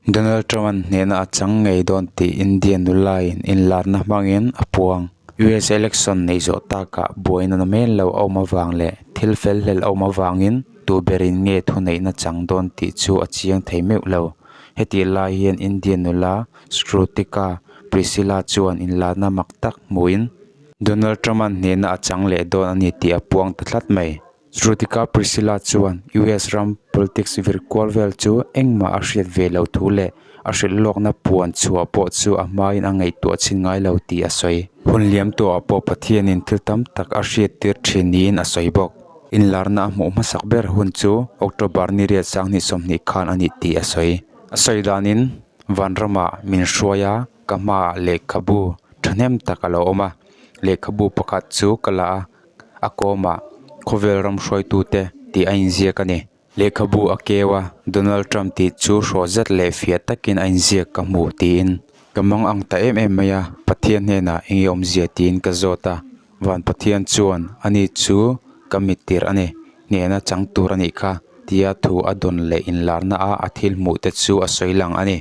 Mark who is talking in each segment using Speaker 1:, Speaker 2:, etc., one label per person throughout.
Speaker 1: Donald Trump-a'n hnehna a chang ngei dawn tih India nulain inlarna hmangin a puang. US election neih zawh takah buaina namen lo a awm avang leh thil fel hlel a awm avangin tu berin nge thuneihna chang dawn tih chu a chiang thei meuh lo. Hetih lai hian India nula Shrutika Priscilla chuan inlarna mak tak hmuhin Donald Trump-a'n hnehna a chang leh dawn a ni tih a puang ta tlat mai. Shrutika Priscilla chuan US ram politics vir kual vel chu engmah a hriat ve loh thu leh a hrilh lawkna puan chhuah pawh chu a hmain a ngaihtuah chhin ngai lo tih a sawi. Hun liam tawhah pawh Pathianin thil tam tak a hriattir thin niin a sawi bawk. Inlarna a hmuh hmasak ber hun chu October ni riat 2020 khan a ni tih a sawi. A sawi danin Vanramah min hruai a, ka hmaah lehkhabu thahnem tak a lo awm a, lehkhabu pakhat chu ka la a. A kawmah khawvel ram hruaitute tih a inziak a ni. Lehkhabu a keu a, Donald Trump tih chu hrawh zet leh fiah takin a inziak ka hmu tiin. Ka mang ang ta em em mai a, Pathian hnenah enge awmzia tiin ka zawt a, Van Pathian chuan ani chu ka mittir a ni, hnehna chang tur a nih kha tia thu a dawn leh inlarna a a thil hmuh te chu a sawi lang a ni.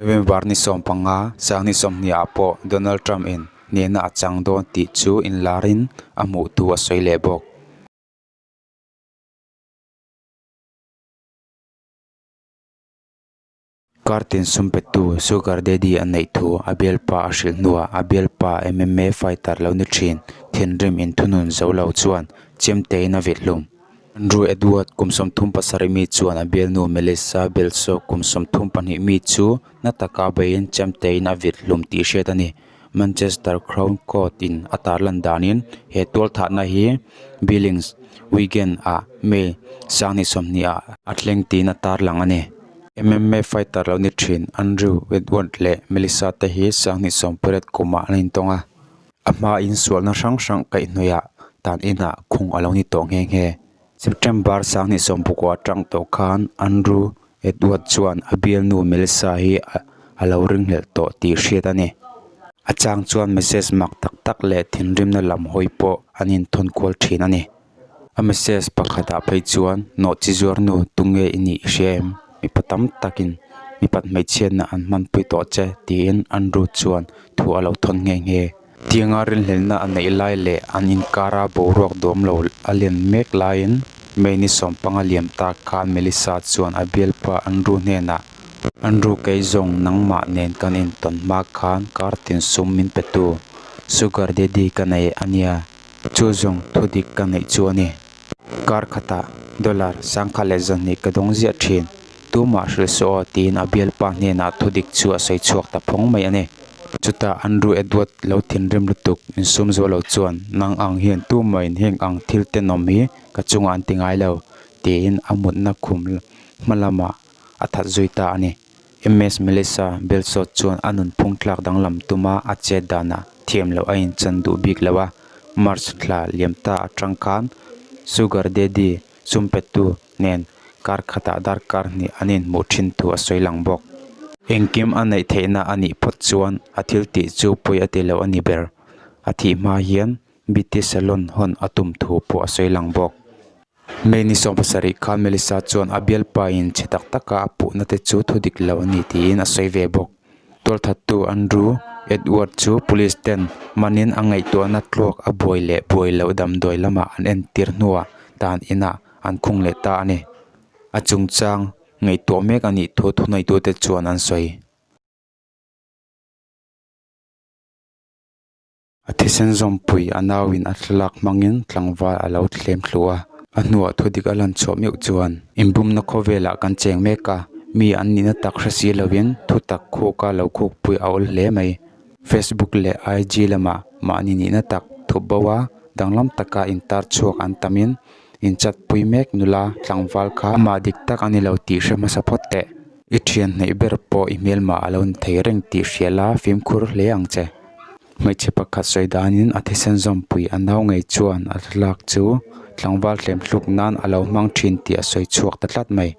Speaker 1: November ni 15, 2020 ah pawh Donald Trump in hnehna a chang dawn tih chu inlarin a hmuh thu a sawi leh bawk. Kartin sum petu Sugar Daddy a neih thu a bialpa a hrilh hnuah a bialpa MMA fighter lo ni thin thinrim inthunun zo lo chuan chemtein a vit hlum. Andrew Edward kum 37 mi chuan a bialnu Melissa Belso kum 32 mi chu na taka beiin chemtein a vit hlum tih hriat a ni. Manchester Crown Court in a tarlan danin he tualthahna hi Billings, Wigan ah May 2020 ah a thleng tiin a tarlang a ni. MMA fighter lo ni thin Andrew Edward leh Melissa te hi 2018 kumah an intawng a, a hmain sualna hrang hrang kaihhnawihah tan inah khung a lo ni tawh nghe nghe. September 2019 atang tawh khan Andrew Edward chuan a bialnu Melissa hi a lo ringhlelh tawh tih hriat a ni. A chang chuan message mak tak tak leh thinrimna lam hawi pawh an inthawn kual thin a ni. A message pakhatah phei chuan nawhchi zuarnu tunge i nih i hria em? Mipa tam takin mipat hmeichhiatna an hmanpui tawh che tiin Andrew chuan thu a lo thawn nghe nghe. Tianga rinhlelhna a neih lai leh an inkara boruak duam lo a len mek laiin May ni 15 liam tak khan Melissa chuan a bialpa Andrew hnenah, Andrew kei zawng nangmah nen kan intawn hma khan kar tin sum min petu Sugar Daddy ka nei a nia, chu zawng thudik ka neih chu a ni. Kar khatah dollar 1100 ka dawng ziah thin. Tumah hrilh suh aw tiin a bialpa hnenah thudik chu a sawi chhuak ta phawng mai a ni. Chutah Andrew Edward lo thinrim lutuk insum zual lo chuan nang ang hian tumahin heng ang thil tenawm hi ka chungah an ti ngai lo tiin a mutna khum hma lamah a that zui ta a ni. MS Melissa Belsot chuan a nunphung tlak danglam tuma a chet danah thiam loh a inchan duh bik lo a, March thla liam ta atang khan Sugar Daddy sum petu nen kar khatah darkar hnih an inhmuh thin thu a sawi lang bawk. Engkim a neih theihna a nih phawt chuan a thil tih chu pawi a ti lo a ni ber. A thih hma hian beauty salon hawn a tum thu pawh a sawi lang bawk. May ni 17 khan Melissa chuan a bialpa in chhe tak taka a puhna te chu thu dik lo a ni tiin a sawi ve bawk. Tualthattu Andrew Edward chu police ten manin a ngaihtuahna tluak a buai leh buai loh damdawi lamah an entir hnuah dan inah an khung leh ta a ni. A chungchang ngaihtuah mek a nih thu thuneitute chuan an sawi. A thisen zawmpui a nauin a thlalak hmangin tlangval a lo thlem thlu a, a hnuah thudik a lan chhuah meuh chuan inbumna khawvelah kan cheng mek a, mi an nihna tak hre si lovin thutak khuka lo khukpui a awl hle mai. Facebook leh IG lamah mahni nihna tak thup bo a, danglam taka intar chhuak an tamin inchatpui mek nula tlangval kha amah dik tak a ni lo tih hre hmasa phawt teh. I thian hnaih ber pawh i hmelmah a lo ni thei reng tih hria la fimkhur hle ang che. Hmeichhe pakhat sawi danin a thisen zawmpui a nau ngei chuan a thlalak chu tlangval hlem hluk nan a lo hmang thin tih a sawi chhuak ta tlat mai.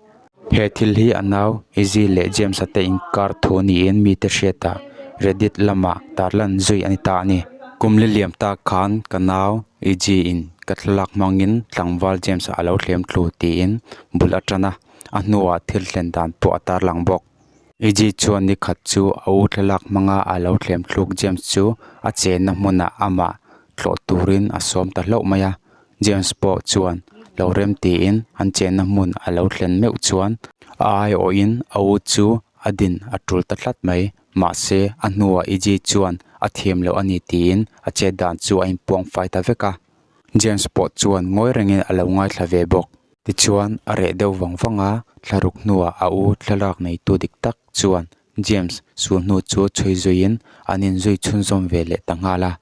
Speaker 1: He thil hi a nau Izzy leh James-a te inkar thu niin mite hriatah Reddit lamah tarlan zui a ni ta a ni. Kum li liam tak khan ka nau Izzy in ka thlalak hmangin tlangval James-a a lo hlem thlu tiin bul a tan a, a hnuah thil thlen dan pawh a tarlang bawk. Izzy chuan ni khat chu a u thlalak hmanga a lo thlem thluk James chu a chenna hmunah amah tlawh turin a sawm ta hlauh mai a. James pawh chuan lo rem tiin an chenna hmun a lo thlen meuh chuan a aiawhin a u chu a din a tul ta tlat mai. Mahse a hnuah Izzy chuan a thiam loh a ni tiin a chet dan chu a inpuang fai ta vek a. James pawh chuan ngawi rengin a lo ngaithla ve bawk. Tichuan, a reh deuh vang vang a, thlaruk hnuah a u thlalak neitu dik tak chuan James sul hnu chu chhui zuiin an inzui chhunzawm ve leh ta nghal a.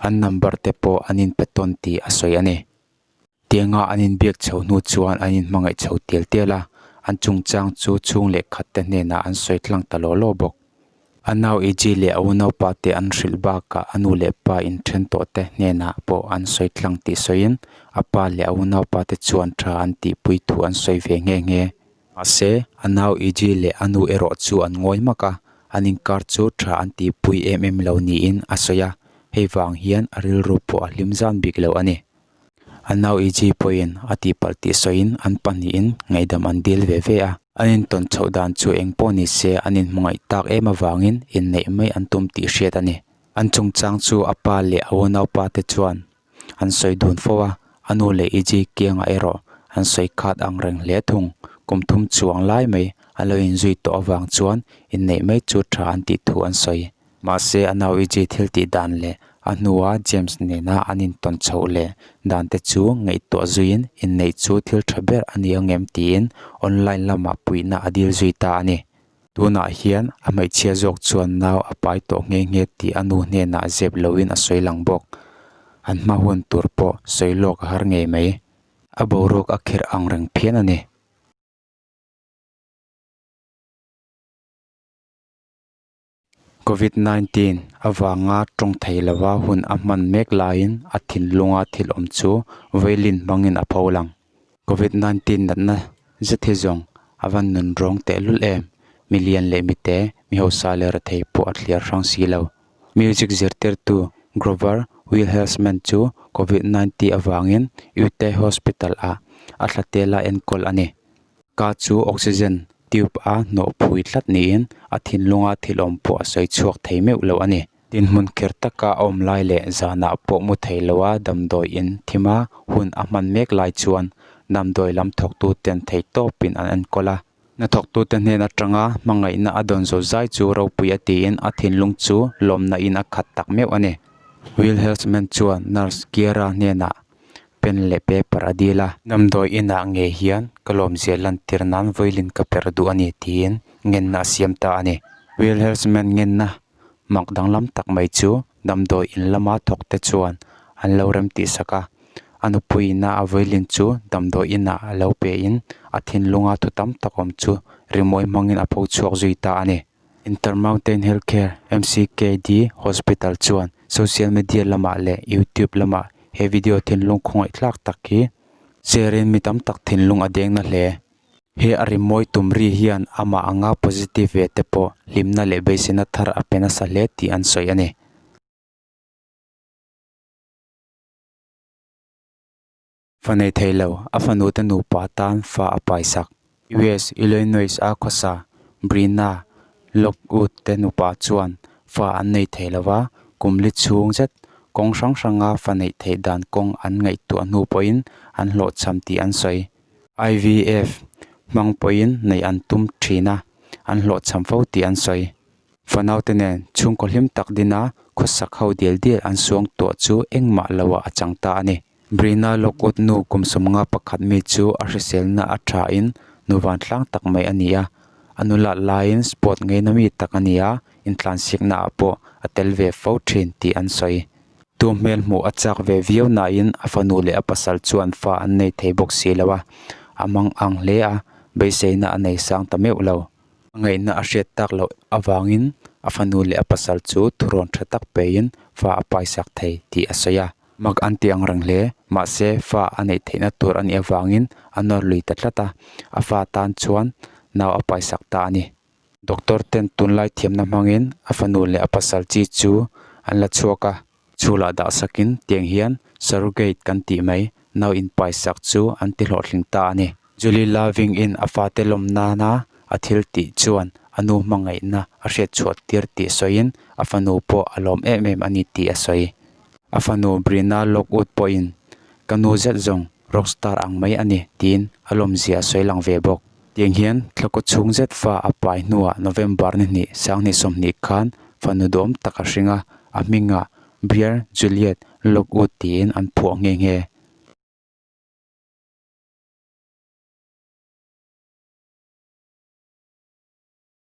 Speaker 1: An number te pawh an inpe tawn tih a sawi a ni. Tianga an inbiak chho hnu chuan an inhmangaih chho tial tial a, an chungchang chu chhung leh khat te hnenah an sawi tlang ta law law bawk. A nau Izzy leh a unaupa te an hrilh bakah a nu leh pa inthen tawh te hnenah pawh an sawi tlang tih sawiin a pa leh a unaupa te chuan tha an tihpui thu an sawi ve nghe nghe. Mahse, a nau Izzy leh a nu erawh chu an ngawi hmak a, an inkar chu tha an tihpui em em lo niin a sawi a, hei vang hian a rilru pawh a hlim zan bik lo a ni. A nau Izzy pawhin a tihpalh tih sawiin an pahnihin ngaihdam an dil ve ve a. An intawn chhoh dan chu eng pawh ni se an inhmangaih tak em avangin inneih mai an tum tih hriat a ni. An chungchang chu a pa leh a unaupa te chuan an sawi dun fo a, a nu leh Izzy kiangah erawh an sawi khat ang reng hle thung. Kum thum chuang lai mai an lo inzui tawh avang chuan inneih mai chu tha an tih thu an sawi. Mahse, a nau Izzy thil tih dan leh a hnua James nena an intawn chhoh leh dan te chu ngaihtuah zuiin inneih chu thil tha ber a ni ang em tiin online lamah puihna a dil zui ta a ni. Tunah hian a hmeichhia zawk chuan nau a pai tawh nghe nghe tih a nu hnenah zep loin a sawi lang bawk. An hma hun tur pawh sawi lawk a har ngei mai. A boruak a kherh ang reng phian a ni. Covid 19 avanga tawng thei lova hun a hman mek laiin a thinlunga thil awm chu violin hmangin a pho lang. Covid 19 natna zet hi zawng a va nun rawng tehlul em? Mi lian leh mite, mi hausa leh rethei pawh a thliar hrang si lo. Music zirtirtu Grover Wilhelmsman chu Covid 19 avangin Ute Hospital ah a thla tela enkawl a ni. Ka chu oxygen tube a hnawh phui tlat niin a thinlunga thil awm pawh a sawi chhuak thei meuh lo a ni. Dinhmun kher taka a awm lai leh zanah pawh mu thei loa damdawi in thima hun a hman mek lai chuan damdawi lam thawktuten thei tawpin an enkawl a. Hnathawktute hnen atanga hmangaihna a dawn zo zai chu ropui a tiin a thinlung chu lawmna in a khat tak meuh a ni. Wilhelmsman chuan nurse Kiara hnenah Pen leh paper a dil a. Damdawi inah ngei hian ka lawmzia lantir nan violin ka perh duh a ni tiin ngenna a siam ta a ni. Wilhelmsman ngenna mak danglam tak mai chu damdawi in lama thawk te chuan an lo rem tih sak a. A nupuiina a violin chu damdawi inah a lo pe in a thinlunga thu tam tak awm chu rimawi hmangin a pho chhuak zui ta a ni. Intermountain Healthcare, MCKD, Hospital chuan social media lamah leh YouTube lamah he video thinlung khawngaih tlak tak hi share in mi tam tak thinlung a deng na hle. He a rimawi tum ri hian amah anga positive ve te pawh hlimna leh beiseina thar a pe nasa hle tih an sawi a ni. Fa nei thei lo, a fanute nupa tan fa a paisak. US Illinois a khawsa Breena Lockwood te nupa chuan fa an nei thei lo va, kum li chhung zet kawng hrang hranga fa neih theih dan kawng an ngaihtuah hnu pawhin an hlawhchham tih an sawi. IVF hmang pawhin neih an tum thin a, an hlawhchham fo tih an sawi. Fanaute nen chhungkaw hlim tak dina khawsak ho dial dial an suang tuah chu engmah loah a chang ta a ni. Brina Lockwood nu kum 51 mi chu a hriselna a thain nu vantlang tak mai a ni a, a nulat laiin sport ngeina mi tak a ni a, intlansiakna ah pawh a tel ve fo thin tih an sawi. Tu hmel hmuh a chak ve viau nain a fanu leh a pasal chuan fa an nei thei bawk si lo a, a mang ang hle a, beiseina a nei sang ta meuh lo. A ngaihna a hriat tak loh avangin a fanu leh a pasal chu thurawn tha tak pein fa a paisak thei tih a sawi a. Mak an ti ang reng hle, mahse fa a neih theihna tur a nih avangin a nawr lui ta tlat a, a fa tan chuan nau a paisak ta a ni. Doctor ten tunlai thiamna hmangin a fanu leh a pasal chi chu an la chhuak a, chhulah dah sakin tiang hian surrogate kan tih mai nau inpaisak chu an ti hlawhtling ta a ni. Julie Loving-in a fate lawm nana a thil tih chuan a nu hmangaihna a hriat chhuah tir tih sawiin a fanu pawh a lawm em em a ni tih a sawi. A fanu Breena Lockwood pawhin Ka nu zet zawng rockstar ang mai a ni tiin a lawmzia a sawi lang ve bawk. Tiang hian thlakaw chhung zet fa a pai hnuah November ni hnih sanghnih 20 khan fanu duhawm tak a hring a, a hmingah Brier Juliet Lockwood tiin an phuah nghe nghe.